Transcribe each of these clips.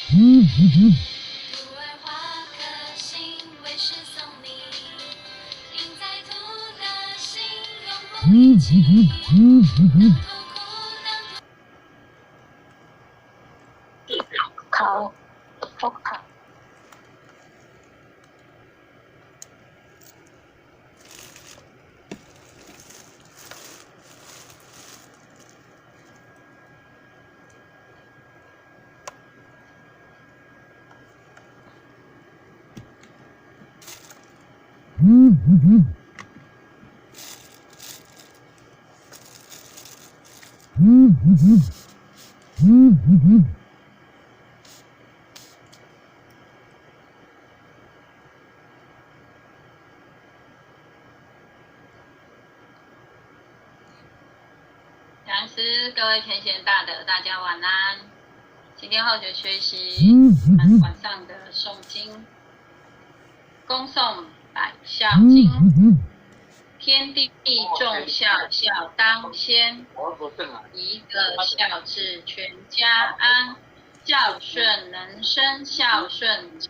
徒儿画颗星，为师送你，印在土的心，永不遗弃。当痛苦，当好，好。讲师，各位前贤大德，大家晚安。今天后学学习我们晚上的诵经，恭诵百孝经。天地众孝，孝当先。一个孝字，全家安。孝顺能生孝顺子，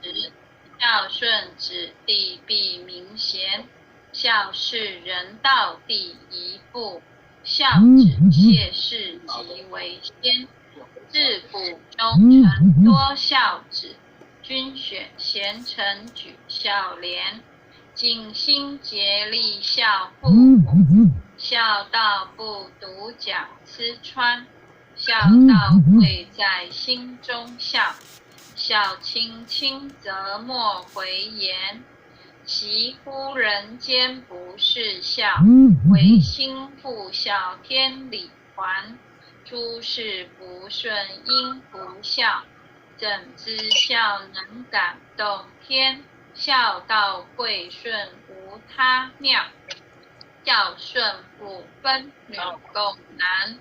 孝顺子弟必明贤。孝是人道第一步。孝子谢事即为先，自古忠臣多孝子，君选贤臣举孝廉，尽心竭力孝父母，孝道不独讲吃穿，孝道贵在心中孝，孝亲亲则莫回言。惜乎人间不是孝，唯心复孝天理还。诸事不顺应不孝，怎知孝能感动天？孝道贵顺无他妙，孝顺不分女共男，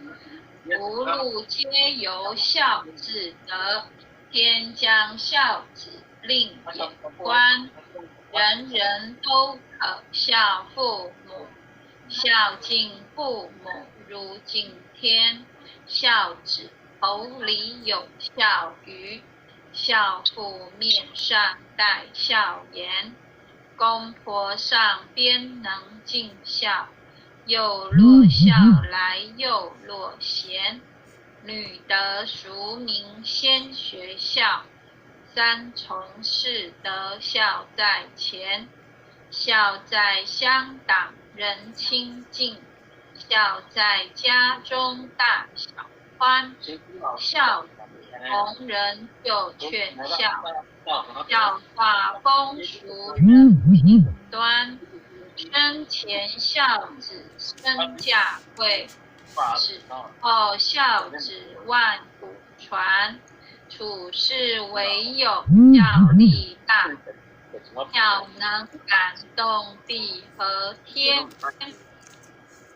福禄皆由孝子得。天将孝子另眼观。人人都可孝父母，孝敬父母如敬天。孝子口里有孝语，孝父面上带孝颜。公婆上边能尽孝，又若孝来又若贤。女德淑名先学孝。三从四德孝在前，孝在乡党人亲近，孝在家中大小欢，孝子逢人就劝孝，教化风俗人品端，生前孝子身价贵，死后孝子万古传。处事唯有孝力大，孝能感动地和天。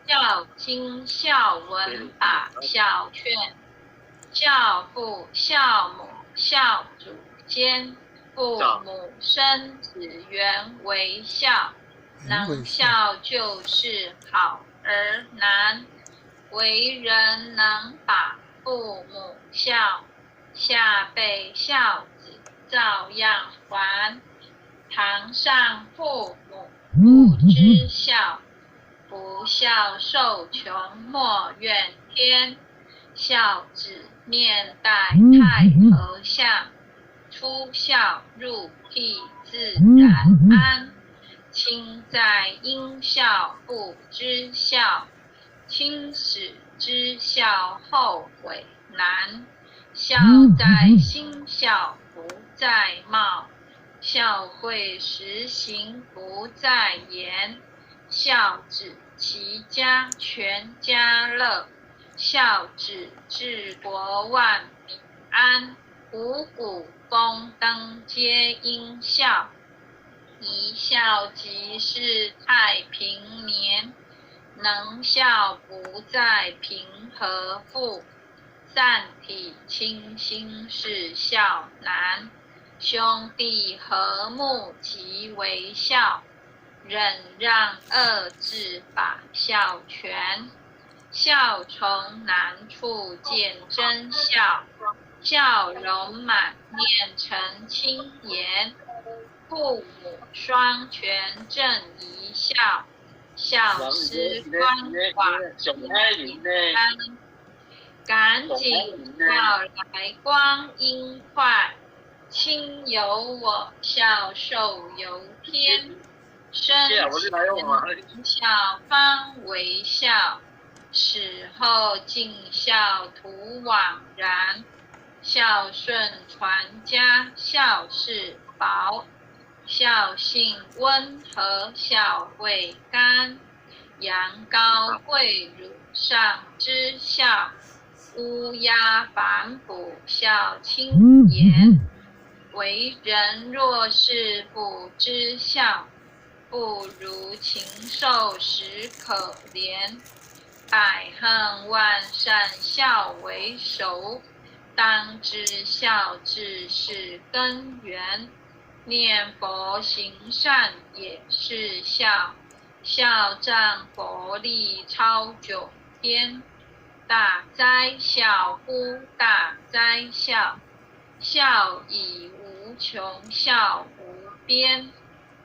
孝经孝文法孝劝，孝父孝母孝祖先，父母生子缘为孝，能孝就是好儿男。为人能把父母孝。下辈孝子照样还，堂上父母不知孝，不孝受穷莫怨天。孝子面带太和相，出孝入悌自然安。亲在应孝不知孝，亲死知孝后悔难。孝在心，孝不在貌；孝贵实行不在言。孝子齐家全家乐，孝子治国万民安。五谷丰登皆因孝，一孝即是太平年。能孝不在贫和富。善体亲心是孝难，兄弟和睦即为孝，忍让二字把孝全。孝从难处见真孝，笑容滿面成青顏，父母雙全正一孝，孝思寬廣平安。趕緊到來光陰快，親由我孝壽由天，生前孝方為孝，死後盡孝徒枉然。孝順傳家孝是寶，孝性溫和孝慧甘，羊羔跪乳上知孝，烏鴉反哺孝親嚴。為人若是不知孝，不如禽獸實可憐。百行萬善孝為首，當知孝字是根源。念佛行善也是孝，孝仗佛力超九天。大哉孝乎大哉孝，孝以無窮孝無邊。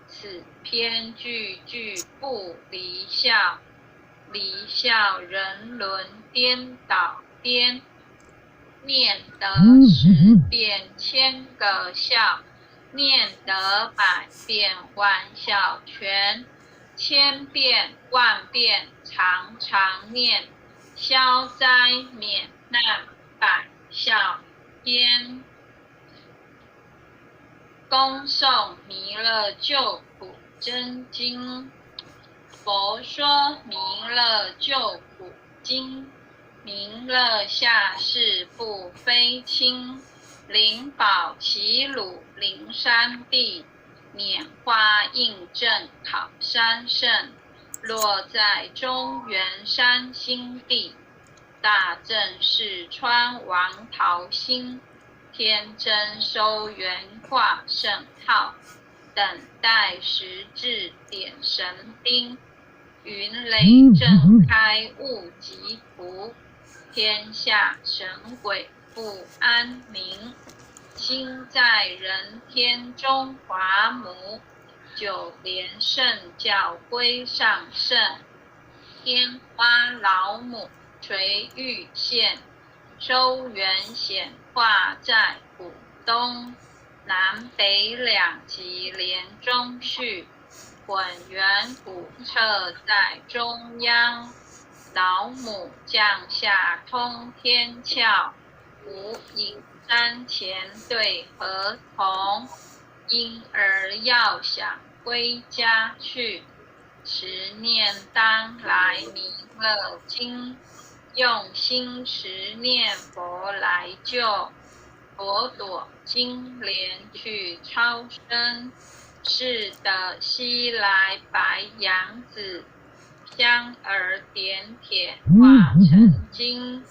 此篇句句不離孝，離孝人倫顛倒顛。念得十遍千個孝，念得百遍萬孝全，千遍萬遍常常念，消災免難百孝天。恭誦彌勒救苦真經，佛說彌勒救苦經。彌勒下世不非親，靈寶齊魯靈山地，拈花印證考山聖，落在中原三星地，大正四川王桃心，天真收元化聖號，等待時至點神兵，雲雷震開悟極圖。天下神鬼不安寧，心在人天中華母，九蓮聖教歸上聖，天花老母垂玉現，收元顯化在浦東，南北兩極連中續，混元古徹在中央。老母降下通天竅，無影山前對河童，嬰兒要想歸家去，持念當來彌勒經，用心持念佛來救，朵朵金蓮去超生，是得西來白羊子。香兒點鐵化成金，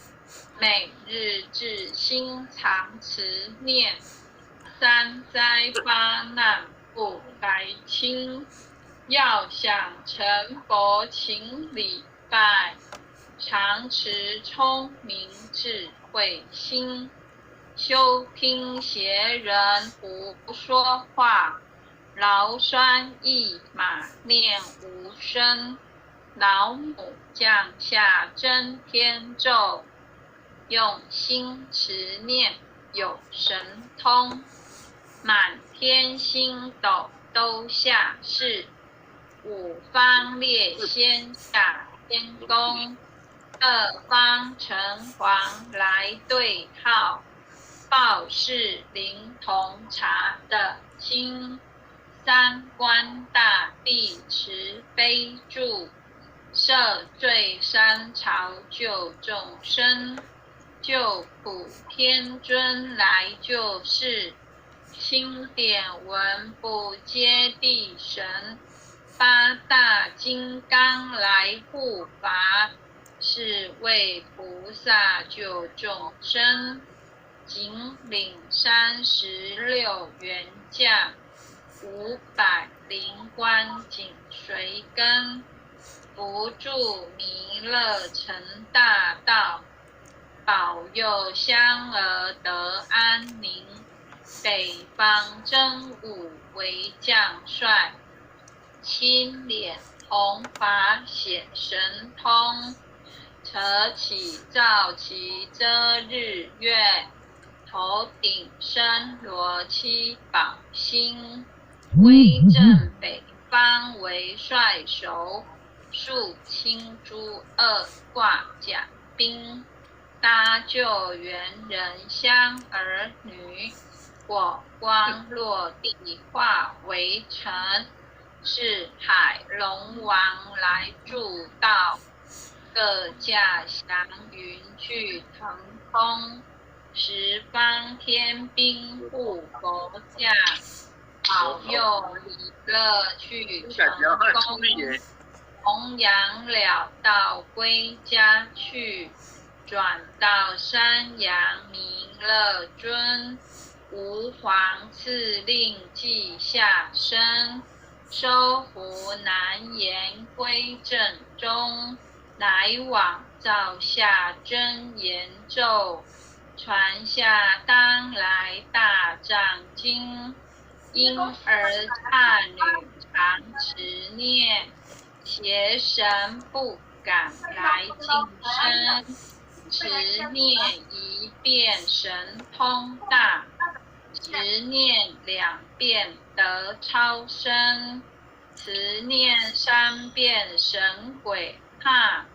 每日至心常持念，三災八難不來侵。要想成佛，請禮拜，常持聰明智慧心，休聽邪人胡說話，勞酸一馬念無聲。老母降下真天咒，用心持念有神通，滿天星斗都下世，五方列仙下天宮，各方城隍來對號，報是靈童查得清，三官大帝慈悲助。赦罪三朝救眾生，救苦天尊來救世，欽點文不揭諦神，八大金剛來護法，是為菩薩救眾生。錦領36員將，500靈官緊隨跟。扶助彌勒成大道，保佑香儿得安宁。北方真武为将帅，青脸红发显神通，扯起皂旗遮日月，头顶森罗七宝星，威震北方为帅首，肃清诸恶挂甲兵，搭救猿人香儿女，火光落地化为尘，是海龙王来助道，各驾祥云去腾空，十方天兵护佛驾，保佑弥勒去成功，弘扬了道归家去，转到山阳弥勒尊，吾皇赐令记下身，收服难言归正宗，来往造下真言咒，传下当来大藏经，婴儿刹女常持念，邪神不敢来近身，持念一遍神通大，持念两遍得超生，持念三遍神鬼怕，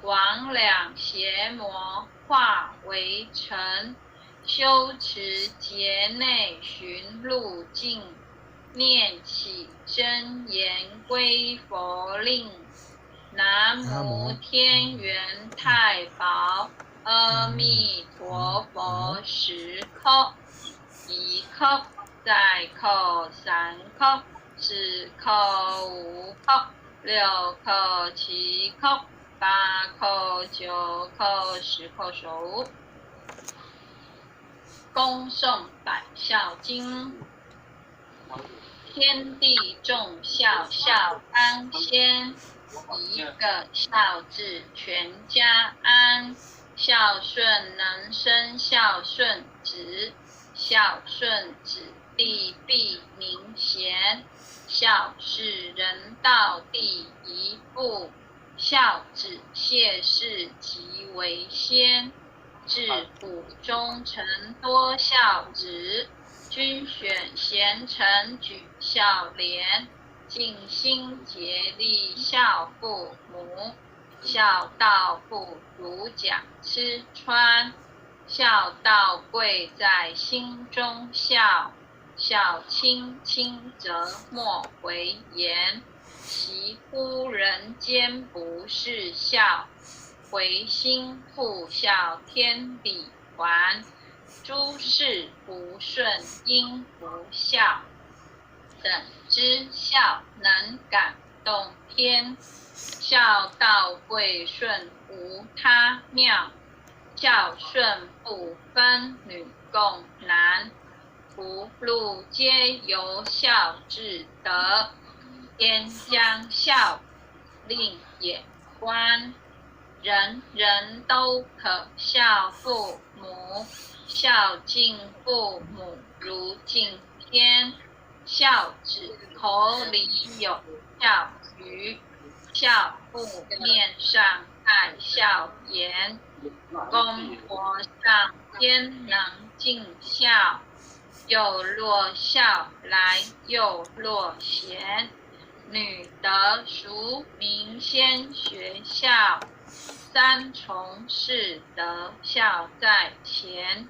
魍魉邪魔化为尘，修持劫内寻路径，念起真言归佛令。南无天元太保，阿弥陀佛十叩，一叩，再叩三叩，四叩五叩，六叩七叩，八叩九叩十叩首。恭诵百孝經。天地重孝，孝當先。一個孝字，全家安。孝順能生孝順子，孝順子弟必明賢。孝是人道第一步，孝子謝氏即為先。自古忠臣多孝子，君選賢臣舉孝廉。盡心竭力孝父母，孝道不足講吃穿，孝道貴在心中孝，孝親親則莫回言。惜乎人間不是孝，回心復孝天理還。諸事不順應不孝，怎知孝能感動天？孝道貴順無他妙，孝順不分女共男，福祿皆由孝自得。天將孝令眼觀，人人都可孝父母，孝敬父母如敬天。孝子口裡有孝語，孝父面上帶孝顏，公婆上天能盡孝，又若孝來又若賢，女德淑名先學孝，三從四德孝在前，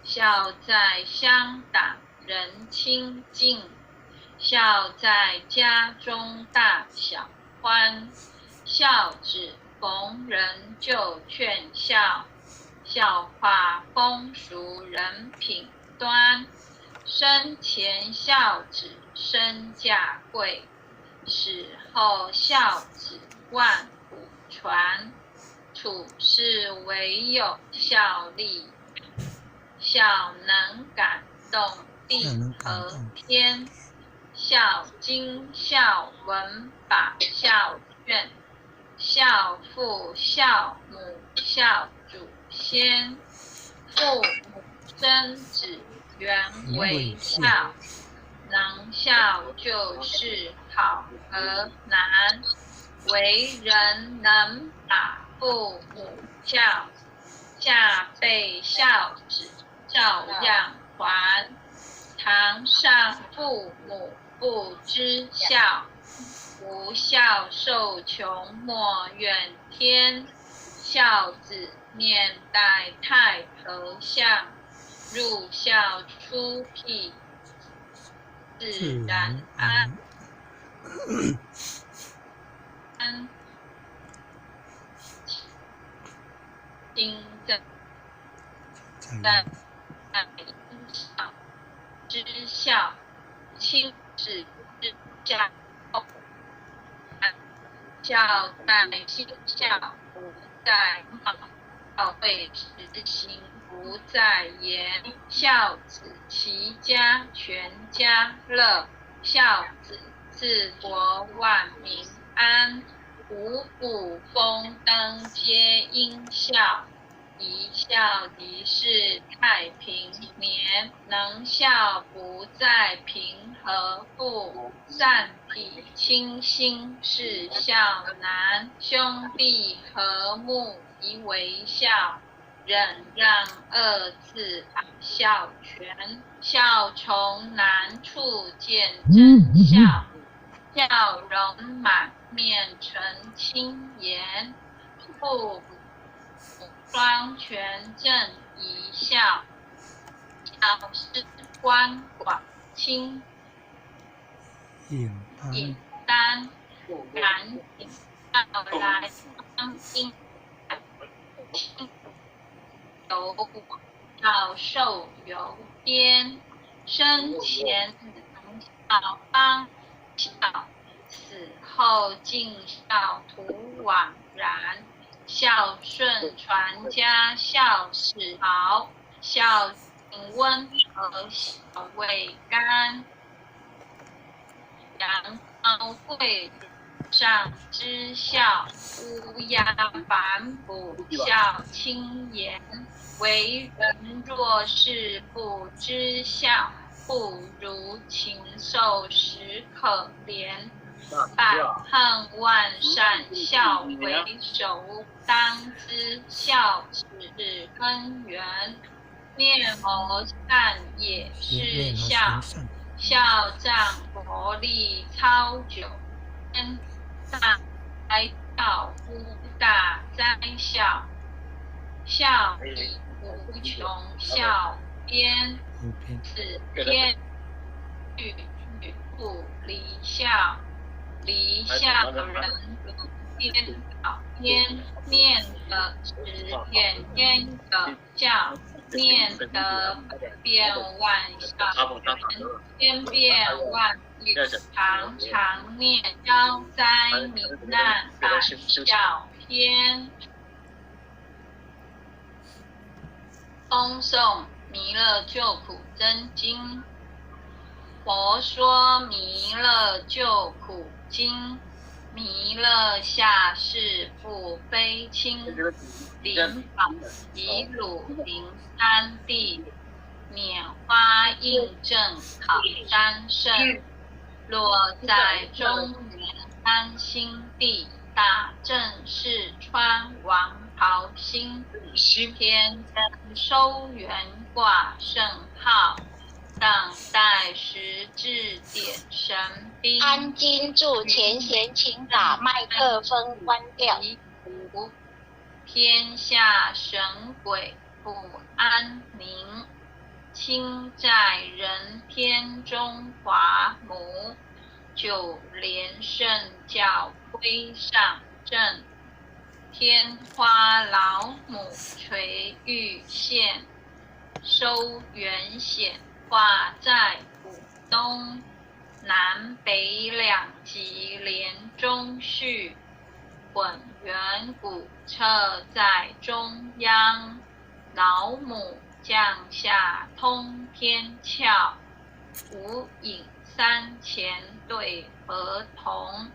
孝在鄉黨人親近。孝在家中大小歡，孝子逢人就勸孝，孝化風俗人品端。生前孝子身價貴，死後孝子萬古傳。處世唯有孝力，孝能感動地和天。孝經孝文把孝勸，孝父孝母孝祖先。父母生子原为孝，能孝就是好和难。为人能把父母孝，下辈孝子照样还。堂上父母不知孝，不孝受穷莫怨天。孝子面带太和相，入孝出辟自然安。亲在在孝知孝，亲子之孝，孝在心，孝不在貌，孝为实行不在言。孝子齐家全家乐，孝子治国万民安。五谷丰登皆因孝，一孝即是太平年。能孝不在贫和富，善体亲心是孝难。兄弟和睦即为孝，忍让二字百孝全。孝从难处见真孝，笑容满面成亲颜。父母双全正一孝，孝是宽广清简单，赶紧到来当心，有要受有边，生前能孝方孝，死后尽孝图枉然。孝顺传家孝是好，孝敬温和孝味甘。羊羔贵上知孝，乌鸦反哺孝亲言。为人若是不知孝，不如禽兽实可怜。百恨万善孝为首，当知孝是根源。念佛善也是孝，孝仗佛力超九天，大灾道夫大灾孝，孝义无穷孝边，此天句句不离孝。离孝人颠倒天，念得十天天的孝，念得变万孝千变万异，常常念消灾免难百孝篇。恭诵弥勒救苦真经，佛说弥勒救苦经，弥勒下世不非亲，灵宝以鲁灵山地，拈花印证考山圣，落在中原安心地，大正四川王朝兴，天灯收元挂圣号。等待时至点神兵。安金柱前贤，请把麦克风关掉。天下神鬼不安宁，亲在人天中华母，九莲圣教归上正，天花老母垂玉线，收元显化在浦东，南北两极连中续，混元古彻在中央，老母降下通天窍，无影三前对合同，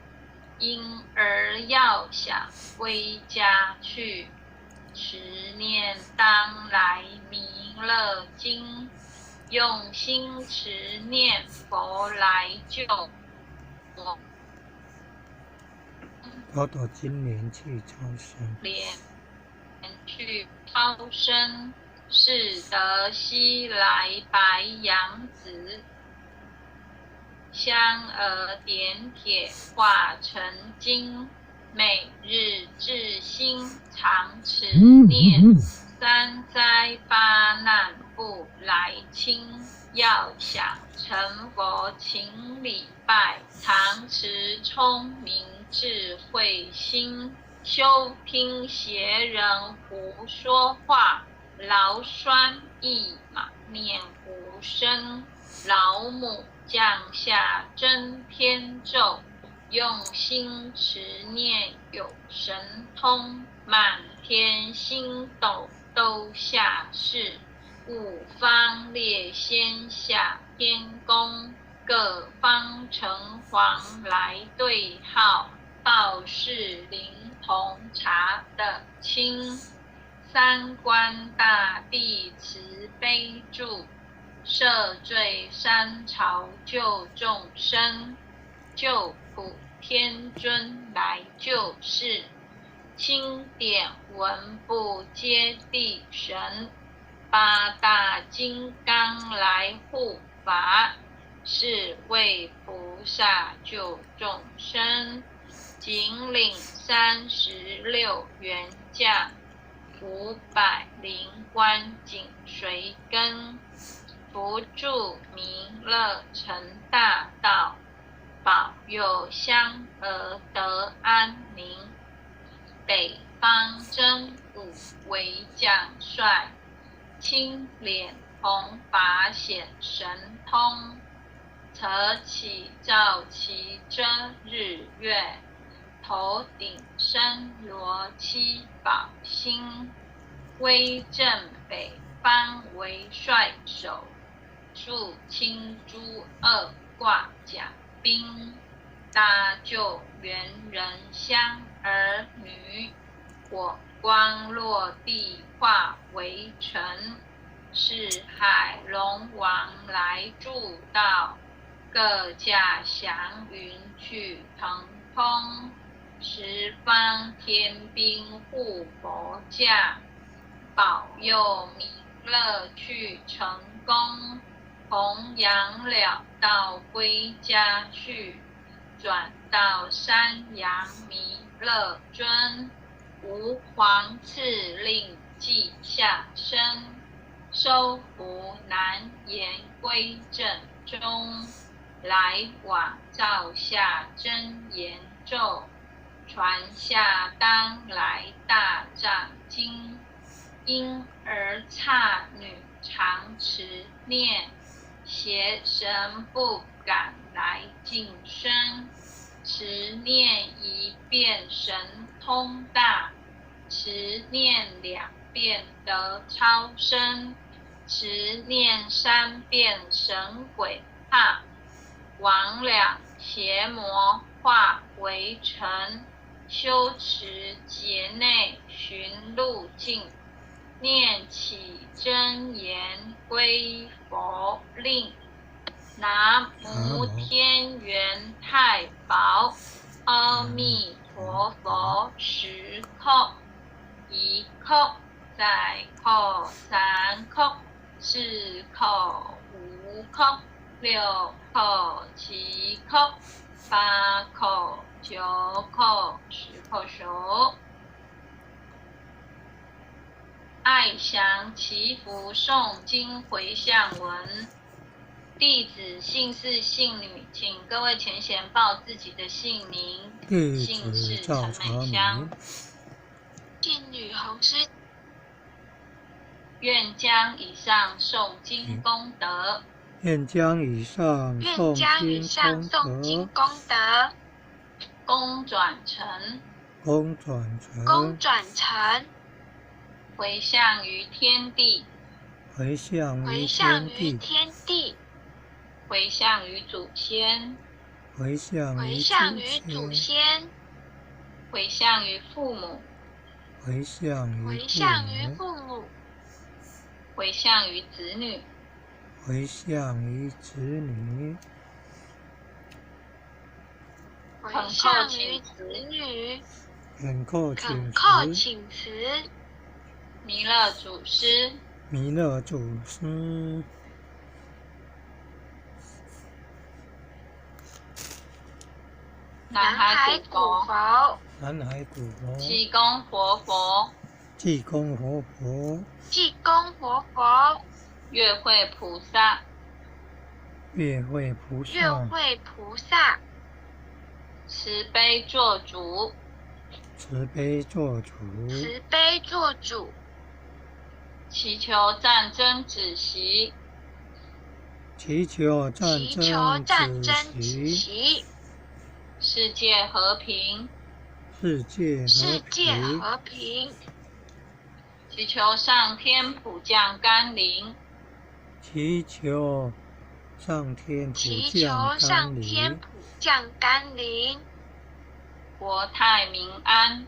婴儿要想归家去，持念当来弥勒经，用心持念佛来救我。头戴金莲去超生，莲去超生，是得西来白羊子，香儿点铁化成金，每日至心常持念，三灾八难不来侵。要想成佛，勤礼拜，常持聪明智慧心，休听邪人胡说话。劳栓一马念无声，老母降下真天咒，用心持念有神通，满天星斗都下示，五方列仙下天宫，各方城隍来对号，报事灵童查得清。三官大帝慈悲助，赦罪三朝救众生，救苦天尊来救世，钦点文部揭谛神，八大金刚来护法，是为菩萨救众生，紧领36员将。500灵官紧随跟，扶助弥勒成大道，保佑香儿得安宁。北方真武为将帅，青脸红发显神通，扯起皂旗遮日月。头顶身罗七宝星，威震北方为帅首，肃清诸恶挂甲兵，搭救猿人香儿女，火光落地化为尘，四海龙王来助道，各驾祥云去腾空。十方天兵护佛驾，保佑弥勒去成功，弘扬了道归家去，转到山阳弥勒尊，吾皇敕令记下身，收服难言归正宗，来往造下真言咒。传下当来大藏经，婴儿刹女常持念，邪神不敢来近身。持念一遍神通大，持念两遍得超生，持念三遍神鬼怕，亡了邪魔化为尘。修持劫内寻路径，念起真言归佛令。南无天元太保，阿弥陀佛。10叩，1叩，再叩，3叩，4叩，5叩，6叩，7叩，8叩，9叩，10叩首。爱祥祈福诵经回向文。弟子姓氏姓女，请各位前贤报自己的姓名。弟姓子氏陈赵长美香明，姓女红师。愿将以上诵经功德，愿将以上愿诵将以经上诵经功功德，功转成，德，功转成，功转成，回向于天地，回向回于向于天地，天地，回向于祖先，回向回于向于祖祖先，先，回向于父母，回向於回父向於母，父母，回向於子女，回向於子女，回懇向叩於子請辭，女，懇叩懇請叩辭，請辭，彌勒祖師，彌勒祖師，南南海海古古佛，佛，南海古佛，濟公活佛，濟公活佛，濟公活佛，月慧菩薩，月慧菩月薩，慧菩薩，慈悲作主，慈悲作主，慈悲作主，祈求戰爭止息，祈求戰祈求爭戰止爭止息，息，世界和平，世界世和界平，和平，祈求上天普降甘霖，祈求上天普祈求降甘上天霖，普降甘霖，國泰民安，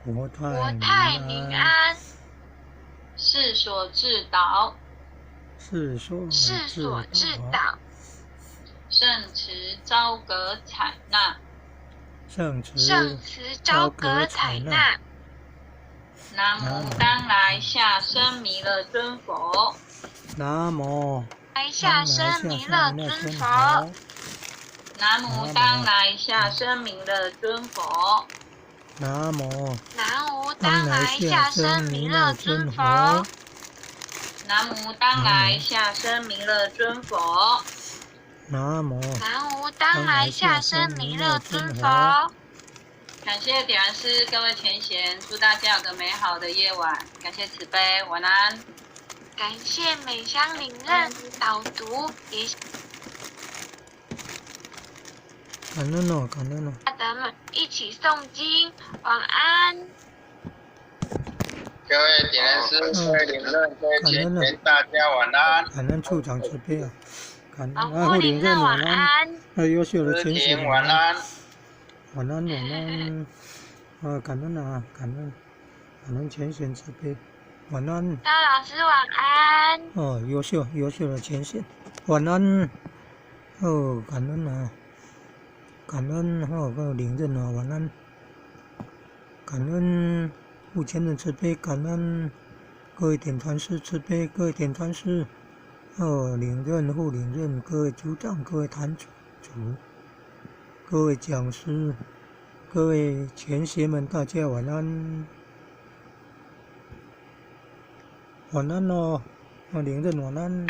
國國泰泰民民安，安，世所至導，世所世所至至導，聖慈昭閣採納，聖慈聖慈昭閣採納。南無當來下生彌勒尊佛，南無來下當來生彌下生勒彌勒尊尊佛，佛，南無當來下生彌勒尊佛，南無南無當當來來下下生彌生彌勒勒尊尊佛佛，，南無當來下生彌勒尊佛，南無南無當來下生彌勒尊佛。感謝點燃師，各位前賢，祝大家有個美好的夜晚。感謝慈悲，晚安。感謝美香領任導讀，也感恩哦，感恩哦。大德們一起誦經，晚安。各位點燃師、各位領任、各位前賢，大家晚安。感恩處長慈悲啊，感恩老啊，護護領領任任晚安，晚安。啊，優秀的知前賢婷晚安。晚安晚安，啊，感恩啊，感恩，感恩前賢慈悲，晚安。高老師晚安。哦，優秀優秀的前賢，晚安。哦，感恩啊，感恩哦，各位領任啊，晚安。感恩護前人慈悲，感恩各位點傳師慈悲，各位點傳師，哦，領任、副領任，各位組長、各位壇主、各位講師、各位前賢們，大家晚安。晚安哦，哦，領任晚安。